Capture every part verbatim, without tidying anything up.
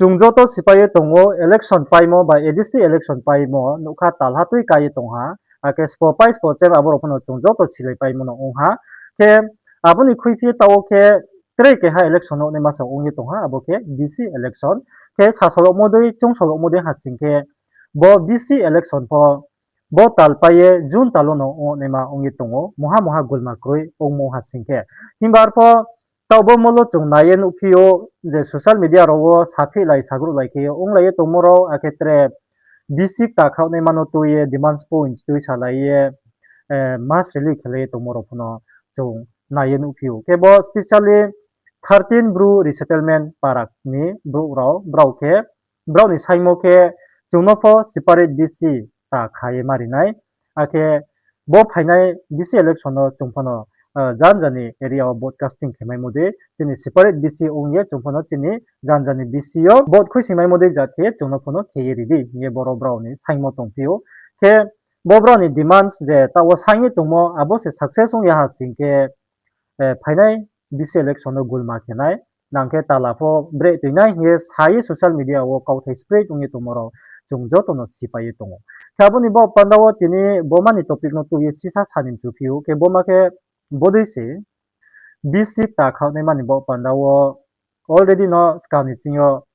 chung joto sipai ye tong ou, election paimo ba A D C election paimo nougkha talha tui ka ye tong ha, akhe sbo pai sbo cheng abo rao pho no chung joto silai paimo no ong ha. Khe abo ni khuiphi ye taoh wo khe tre keha election no naima sa ong ye tong ha, abo khe B C election. Khe sasao yagmo dei, chungsao yagmo dei ha sing khe, bo B C election pho bo tal pai ye June tal wo no ong naima ong ye tong ou, mungha mungha gulma kroi ongmo ha sing khe. Himba arpho taoh bo molo chung nai ye nuhphi ou je social media rao wo saphihlai sagruhlai khe ye onglai ye tongmo rao, akhe tre B C kta khaoh naima no tui ye demands points tuisalai ye mass rally khelai ye tongmo rao pho no chung nai ye nuhphi ou. Khe bo specially thirteen Bru resettlement para ni brouh rao, brao khe, brao ni saingmo khe chung no pho separate B C kta kha ye ma ri nai. Akhe bo phainai B C election no chung pho no janja ni area wo vote casting khe maimo dei, chini separate B C ong ye chung pho no chini janja ni B C yo vote khuisoing maimo dei jat khe chung no pho no khe ye ri di hing ye boro brao ni saingmo tongphi ou. Khe bo brao ni demands je taoh wo saing ye tongmo abo se success ong ya ha sing khe, phainai B C election no gulma khe nai, nang khe tala pho breh toi nai hing ye sa ye social media wo kauthai spread ong ye tongmo rao chung joto no sipai ye tong ou. Khe abo ni baoh panda wo tini boma ni topic no tui ye sisa sa ni mchuphi ou, khe boma khe bodei se B C kta khaoh naima ni baoh panda wo already no skang ni ching yo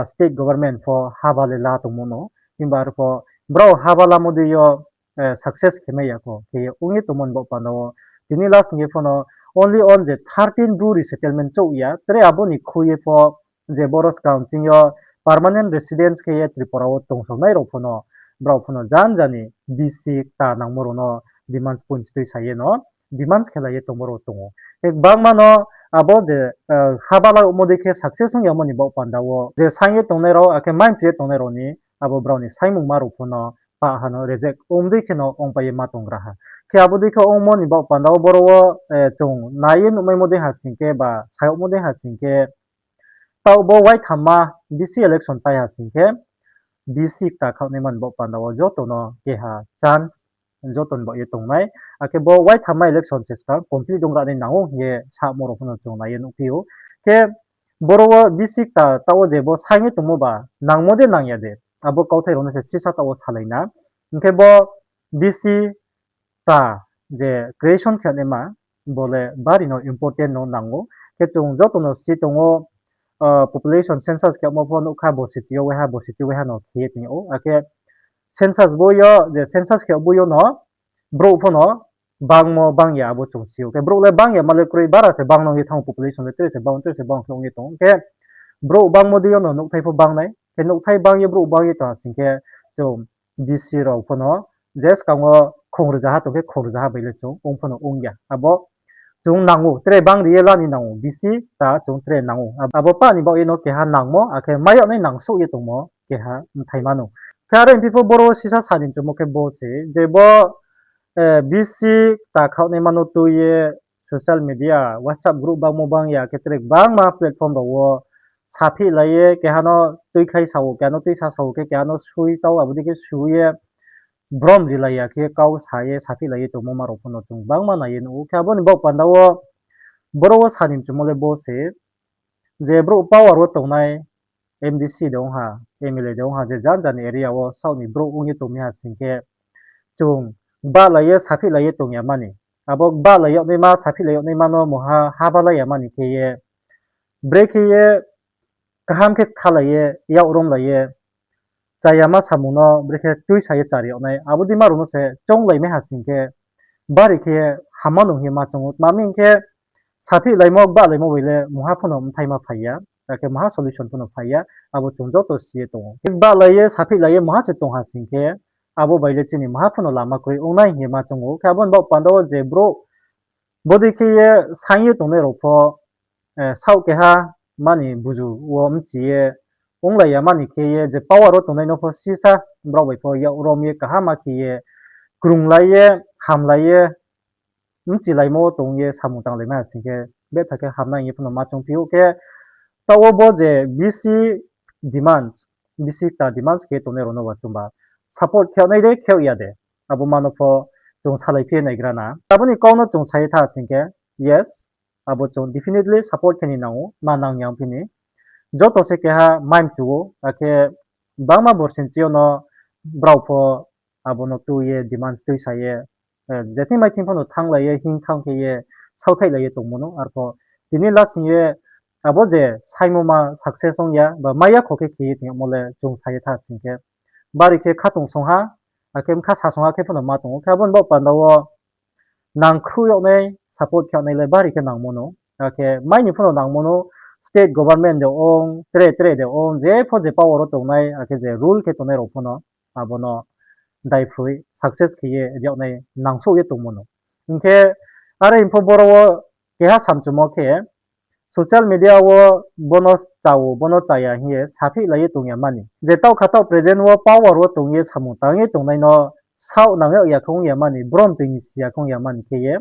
state government pho haba le la tongmo no, himba arpho brao haba lamo dei yo success khe mai ya kho khe ye ong ye tongmo ni baoh panda wo tini last hing ye pho no only on je thirteen Bru resettlement chouh ya, tre abo ni khui ye pho je boro skang ching yo permanent residence khe ye Tripura wo tongsongnai rao pho no, brao pho no janja ni B C kta nangmo rao no demands points tuisa ye no demands khelai ye tongmo rao tong ou. Khe gbangma no abo je haba la yagmo dei khe success ong yamo ni baoh panda wo je saing ye tongnai rao akhe maimchi ye tongnai rao ni abo brao ni saingmungma rao pho no pah ha no reject ong dei khe no ongpai ye ma tonggra ha. Khe abo dei khe ongmo ni baoh panda wo boro wo chung nai ye nuhmaimo dei ha sing khe ba sa yagmo dei ha sing khe, taoh bo waithamma B C election pai ha sing khe, B C kta khaoh naima ni baoh panda wo joto no keha chance joto ni baoh ye tongnai. Akhe bo waithamma election se skang complete ong ra nai nang ou hing ye samo rao pho no chung nai ye nuhphi ou. Khe boro wo B C kta taoh wo je bo saing ye tongmo ba nangmo de nang ya de, abo kauthai rao no se sisa taoh wo salai na. Hing khe bo B C kta je creation khe naima, bo le bari no important no nang ou. Khe chung joto no si tong ou, population census khemo pho nuhkha, borsi chi yo waiha, borsi chi waiha no khe ye tong ou. Akhe census bo yo, je census khe bo yo no brouh pho no bangmo bang ya abo chung si ou. Khe brouh le bang ya ma le kroi, bara se bang no ye thanng ou, population le tre se bang, tre se bang khe ong ye tong ou. Khe brouh bangmo dei yo no nouhthai pho bang nai. Khe nouhthai bang ye brouh bang ye tong ha sing khe chung B C rao pho no je skang wo khong rzaha tong khe khong rzaha bai le chung ong pho no ong ya. Abo chung nang ou, tre bang ri ye la ni nang ou, B C kta chung tre nang ou. Abo pah ni baoh ye no keha nangmo, akhe mai yag nai nangsouh ye tongmo keha mthai ma nou. Khe are phi pho boro sisa sa ni mchumo khe bo se, je bo B C kta khaoh naima no tui ye social media, WhatsApp group bangmo bang ya, khe tre gbangma platform rao wo saphihlai ye, keha no tuikhlai sa ou, keha no tuisa sa ou, khe keha no sui tau, abo dei khe sui ye brom rilai ya khe kau sa ye saphihlai ye tongmo ma rao pho no chung gbangma nai ye nuh ou. Khe abo ni baoh panda wo boro wo sa ni mchumo le bo se, je brouh power wo tongnai M D C de ong ha, M L A de ong ha, je janja ni area wo saoh ni brouh ong ye tong mi ha sing khe, chung gbahlai ye saphihlai ye tong ya mani. Abo gbahlai yag naima, saphihlai yag naima no mungha habalai ya mani khe ye, brekhe ye kaham khe kthalai ye, yak romlai ye, chayama samung no brekhe tuisa ye chari yag nai, abo dei ma rao no se chounglai mai ha sing khe, bari khe hamma no hing ye ma choung ou. Tma hing khe, saphihlaimo, gbahlaimo bai le mungha pho no mthaima phai ya, akhe mungha solution pho no phai ya, abo chung joto si ye tong ou. Gbahlai ye, saphihlai ye mungha se tong ha sing khe, abo bai le chini mungha pho no lama kroi ong nai hing ye ma choung ou. Khe abo ni baoh panda wo je brouh bodei khe ye saing ye tongnai rao pho, saoh keha mani buzu wo mchi ye onglai ya mani khe ye, je power wo tongnai no pho sisa brao bai pho yak rom ye kaham ma khe ye, krunglai ye, hamlai ye, mchilaimo tong ye samung tanglai mai ha sing khe, betha khe hamnai hing ye pho no ma choungphi ou. Khe taoh wo bo je B C demands, B C kta demands khe tongnai rao no wa chungba support khe nai de, khe ya de, abo ma no pho chung salai phi ye naigra na. Abo ni kau no chung sa ye tha sing khe, yes, abo chung definitely support khe ni nang ou, ma nang ya phi ni. joto se keha mai mchu ou, akhe bangma borsi ni chi yo no brao pho abo no tui ye demand tuisa ye, je thing mai thing pho no thannglai ye hing thanng khe ye saothaihlai ye tongmo no. Arpho tini lasing ye abo je saimo ma success ong ya ba mai ya kho khe khe ye tongmo le chung sa ye tha sing khe, bari khe khatungsung ha, akhe bkha sasung ha khe pho no ma tong ou. Khe abo ni baoh panda wo nangkhruh yag nai, support khe yag nai le bari khe nangmo no. Akhe mai ni pho no nangmo no, state government de ong, tre tre de ong, jepho je power wo tongnai, akhe je rule khe tongnai rao pho no abo no daiphroi success khe ye yag nai nangsouh ye tongmo no. Hing khe are hing pho boro wo keha samchumo khe, social media wo bo no chao, bo no chaya hing ye saphihlai ye tong ya mani. Je taoh kha taoh present wo power wo tong ye samung tang ye tongnai no saoh nang yag ya khe ong ya mani, brom tui ni si ya khe ong ya mani khe ye,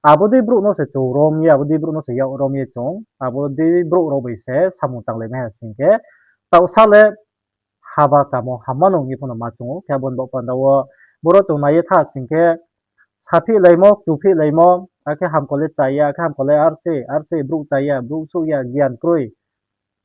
abo dei brouh no se chourom ye, abo dei brouh no se yak rom ye chung, abo dei brouh rao bai se samung tanglai mai ha sing khe, taohsa le haba kamo hamma nung ye pho no ma chung ou. Khe abo ni baoh panda wo boro chung nai ye tha sing khe, saphihlaimo, ktuphihlaimo, akhe hamkol le chaya, akhe hamkol le ar se, ar se, brouh chaya, brouh souh ya, gian kroi,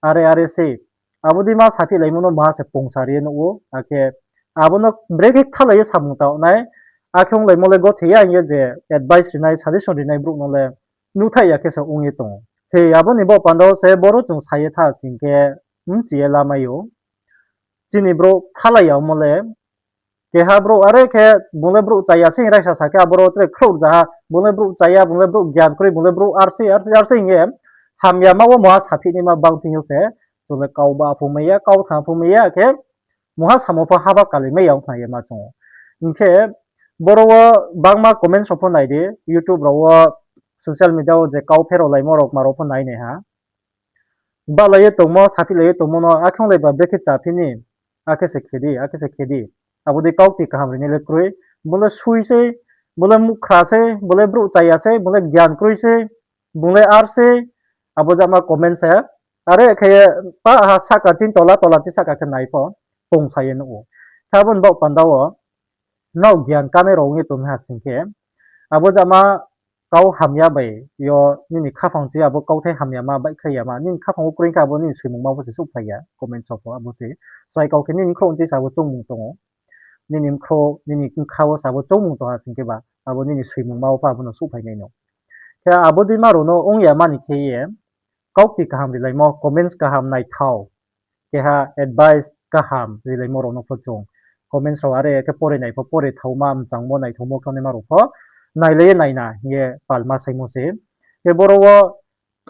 are are se. Abo dei ma saphihlaimo no maha se pungsa ri ye nuh ou, akhe abo no brekhe kthalai ye samung tang nai, akhe onglaimo le gothe ya hing ye je advice rinai, suggestion rinai brouh no le nuhthaih ya khe se ong ye tong ou. Khe abo ni baoh panda wo se boro chung sa ye tha sing khe, bchi ye lamai ou. Chini brouh kthalai ya omo le, keha brouh are khe bung le brouh chaya se hing raisa sa khe, aboro tre khrouh zaha, bung le brouh chaya, bung le brouh gian kroi, bung le brouh ar se, ar se, ar se hing ye, hamyama wo maha saphihnaima bang thing yo se, chung le kau ba pho mai ya, kau tha pho mai ya khe, maha samo pho haba kali mai ya ong khna ye ma chung ou. Hing khe boro wo bangma comments rao pho nai di, YouTube rao wo, social media wo je kau pherao laimo rao kma rao pho nai nai ha. Bahlai ye tongmo, saphihlai ye tongmo no, akhe onglai ba brekhe chaphi ni, akhe se khe di, akhe se khe di. Abo dei kaukti kaham rinai le kroi, bung le sui sei, bung le muhkhra sei, bung le brouh chaya sei, bung le gian kroi sei, bung le ar sei, abo jama comment se. Are khe ye pa ha sahka chini tola, tola chini sahka khe nai pho, pungsa ye nuh ou. Khe abo ni baoh panda wo, nrao gian kanai rao ong ye tong ha sing khe, abo jama kau hamya bai yo nini khaphang chi abo kauthai hamyama baihkhlai yama, nini khaphang wo kroi khe abo nini soimungma wo pho se souhphai ya, comment so pho abo se. Srai kau khe nini bkhrouh chi se abo choungmung tong ou. Nini bkhrouh, nini bkha wo se abo choungmung tong ha sing khe ba, abo nini soimungma wo pho abo no souhphai nai no. Khe abo dei ma rao no ong ya mani khe ye, kaukti kaham rilaimo, comments kaham naithao, keha advice kaham rilaimo rao no pho chung comments rao are khe pore nai pho, pore thaoma, mchangmo, naithaomo khe naima rao pho nailai ye naina hing ye palma saimo se. Khe boro wo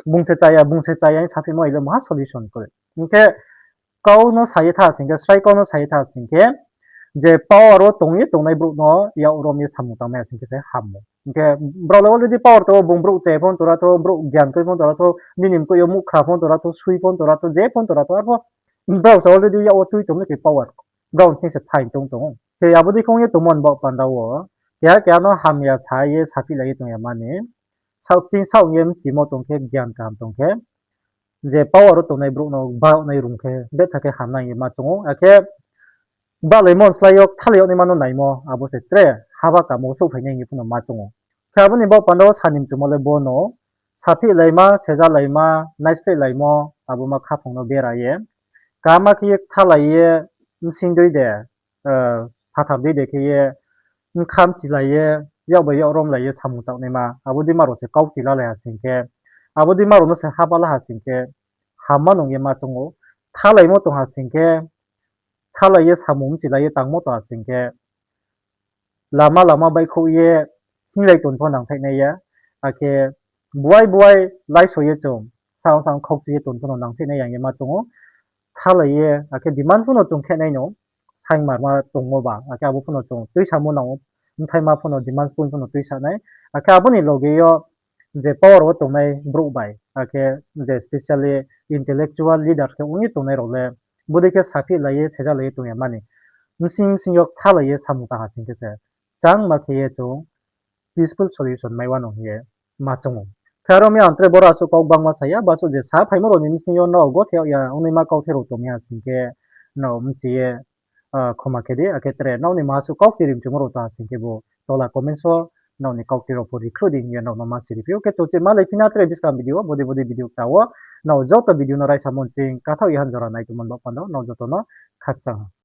bung se chaya, bung se chaya hing saphimo ile maha solution kroi. Hing khe kau no sa ye tha sing khe, srai kau no sa ye tha sing khe, je power wo tong ye tongnai brouh no yak rom ye samung tangmai ya sing khe se hammo. Hing khe brao le already power tong ou, bung brouh chaya pho tora thou, brouh gian kroi pho tora thou, nini mkoih yo muhkhra pho tora thou, sui pho tora thou, je pho tora thou, arpho brao se already yak wo tui tong le khe power brao thing se phaing tong tong ou. Khe abo dei khe ong ye tongmo ni baoh panda wo, keha keha no hamya sa ye saphihlai ye tong ya mani, saoh ching saoh ye mchimo tong khe, gian kaham tong khe, je power wo tongnai brouh no baoh nai rung khe, betha khe hamnai hing ye ma chung ou. Akhe bahlaimo ni slái yo kthalai yag naima no naimo, abo se tre haba kamo souhphai nai hing ye pho no ma chung ou. Khe abo ni baoh panda wo sani mchumo le bo no, saphihlaima, sejalaima, naislaihlaimo, abo ma khaphang no bera ye, kaham khe ye kthalai ye, bsing dei de, phathar dei de khe ye, bkha mchilai ye, yak bai yak romlai ye samung tangnaima, abo dei ma rao se kaukti lalai ha sing khe, abo dei ma rao no se haba la ha sing khe, hamma nung ye ma chung ou. Thalaimo tong ha sing khe, thalai ye samung mchilai ye tangmo tong ha sing khe, lama lama baihkhouh ye hinglai tong pho nangthaihnai ya, akhe buai buai laiso ye chung, saong saong khaukchi ye tong pho no nangthaihnai ya hing ye ma chung ou. Thalai ye, akhe demand pho no chung khe nai no, saingmarma tongmo ba, akhe abo pho no chung tuisamo nang ou, bthaima pho no demand point pho no tuisa nai, akhe abo ni loge yo je power wo tongnai brouh bai, akhe je specially intellectual leaders khe ong ye tongnai rao le, bodei khe saphihlai ye, sejalai ye tong ya mani, bsing bsing yo kthalai ye samung tang ha sing khe se, changma khe ye chung peaceful solution mai wano hing ye ma chung ou. Khe aro mi ang tre boro asuh kau gbangma sa ya, ba suh je sa phaimo rao ni bsing yo nrao gothe yag ya ongnaima kauthai rao tong mi ha sing khe, nrao mchi ye, khoma khe di, akhe tre nrao ni ma asuh kau kiri mchumo rao tong ha sing khe bo tola comments wo nrao ni kaukti rao pho ri khruh di hing ye nrao no ma siri phi ou. Khe chung chih malai phi na tre buskang video wo, bodei bodei video kta wo. Nrao joto video no raisamo nching kathaoh ye han jora nai tongmo ni baoh panda wo nrao joto no khakchang ha.